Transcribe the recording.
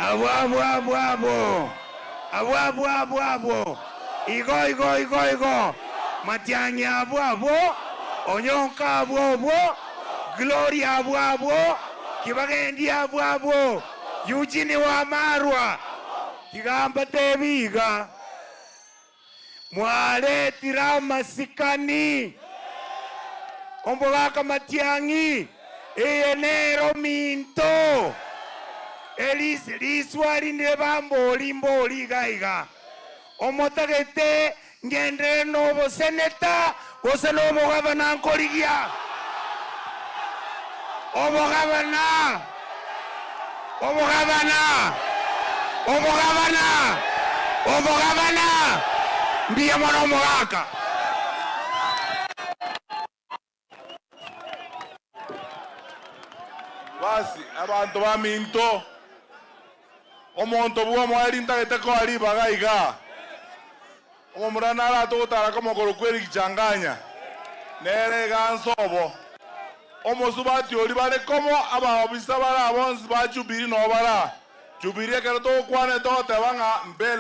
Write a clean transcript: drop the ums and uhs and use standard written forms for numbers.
Abwo abwo abwo abwo. Abwo abwo abwo abwo. Igo igo igo igo. Matiang'i abwo abwo. Onyonka abwo obwo. Gloria abwo abwo. Kibagendi abwo abwo. Eugene Wamarwa. Tiga mbatebi iga. Mwaretire amasikani. Omogaka Matiang'i, eye nero minto. Eris riswari ndire bambori mbori iga iga. Omotagete ngenderere noboseneta gose nobogavana nkorigia? Obogavana! Obogavana! Obogavana! Obogavana! Mbuya mono omogaka. Basi abanto baminto, omonto bw'omoerio ntagete koa ribaga iga, omomura narate ogotara komokoro kw'erigichanganya, nere iga nsobo. Omosubati oria bare komo, abaofisa baria bonsi ba Jubilee noo bara. Jubilee ekero togokwana togoteba ng'a mbele.